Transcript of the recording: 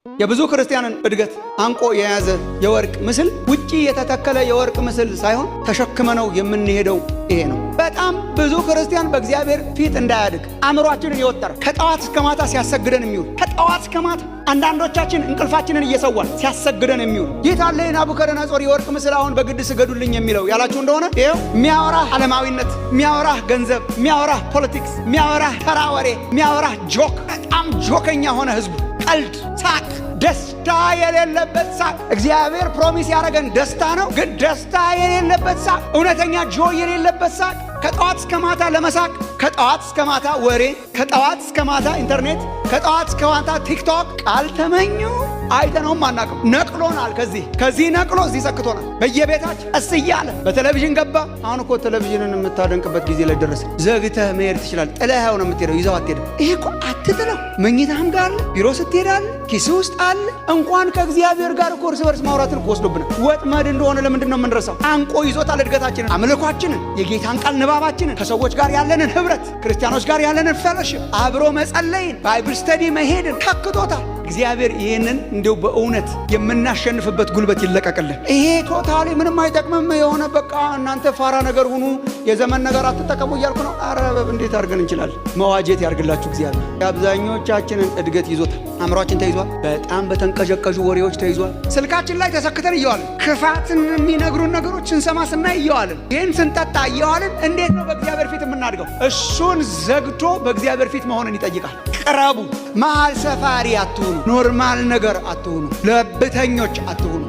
የብዙ ክርስቲያንን እድገት አንቆ የያዘ የወርቅ ምስል ውጪ የተተከለ የወርቅ ምስል ሳይሆን ተሸክመነው የምንሄደው ይሄ ነው። በጣም ብዙ ክርስቲያን በእግዚአብሔር ፊት እንዳያድግ አእምሯችንን የወጠረ፣ ከጠዋት እስከ ማታ ሲያሰግደን የሚውል፣ ከጠዋት እስከ ማታ አንዳንዶቻችን እንቅልፋችንን እየሰዋን ሲያሰግደን የሚውል። የት አለ የናቡከደነጾር የወርቅ ምስል አሁን በግድ ስገዱልኝ የሚለው ያላችሁ እንደሆነ ይኸው የሚያወራህ ዓለማዊነት፣ የሚያወራህ ገንዘብ፣ የሚያወራህ politics፣ የሚያወራህ ተራ ወሬ፣ የሚያወራህ joke። በጣም ጆከኛ ሆነ ህዝቡ። ቀልድ፣ ሳቅ፣ ደስታ የሌለበት ሳቅ። እግዚአብሔር promise ያደረገን ደስታ ነው፣ ግን ደስታ የሌለበት ሳቅ፣ እውነተኛ joy የሌለበት ሳቅ፣ ከጠዋት እስከ ማታ ለመሳቅ፣ ከጠዋት እስከ ማታ ወሬ፣ ከጠዋት እስከ ማታ ኢንተርኔት፣ ከጠዋት እስከ ማታ ቲክቶክ። ቃል ተመኙ አይተነውም አናውቅም። ነቅሎናል። ከዚህ ነቅሎ እዚህ ሰክቶናል። በየቤታችን ቀስ እያለ በቴሌቪዥን ገባ። አሁን እኮ ቴሌቪዥንን የምታደንቅበት ጊዜ ላይ ደረሰ። ዘግተህ መሄድ ትችላለህ። ጥለኸው ነው የምትሄደው፣ ይዘው አትሄድም። ይሄ እኮ አትጥለው፣ መኝታህም ጋር አለ፣ ቢሮ ስትሄድ አለ፣ ኪስ ውስጥ አለ። እንኳን ከእግዚአብሔር ጋር እኮ እርስ በርስ ማውራትን እኮ ወስዶብናል። ወጥመድ እንደሆነ ለምንድን ነው የምንረሳው? አንቆ ይዞታል እድገታችንን፣ አምልኳችንን፣ የጌታን ቃል ንባባችንን፣ ከሰዎች ጋር ያለንን ህብረት፣ ክርስቲያኖች ጋር ያለንን fellowship፣ አብሮ መጸለይን፣ Bible study መሄድን ተክቶታል። እግዚአብሔር ይህንን እንዲሁ በእውነት የምናሸንፍበት ጉልበት ይለቀቅልን። ይሄ totally ምንም አይጠቅምም የሆነ በቃ እናንተ ፋራ ነገር ሁኑ፣ የዘመን ነገር አትጠቀሙ እያልኩ ነው። አረ እንዴት አድርገን እንችላለን? መዋጀት ያርግላችሁ እግዚአብሔር። የአብዛኞቻችንን እድገት ይዞታል። አእምሯችን ተይዟል። በጣም በተንቀዠቀዡ ወሬዎች ተይዟል። ስልካችን ላይ ተሰክተን እየዋልን፣ ክፋትን የሚነግሩን ነገሮች ስንሰማ ስናይ እየዋልን፣ ይህን ስንጠጣ እየዋልን እንዴት ነው በእግዚአብሔር ፊት የምናድገው? እሱን ዘግቶ በእግዚአብሔር ፊት መሆንን ይጠይቃል። ቅረቡ። መሀል ሰፋሪ አትሁኑ። Normal ነገር አትሁኑ። ለብተኞች አትሁኑ።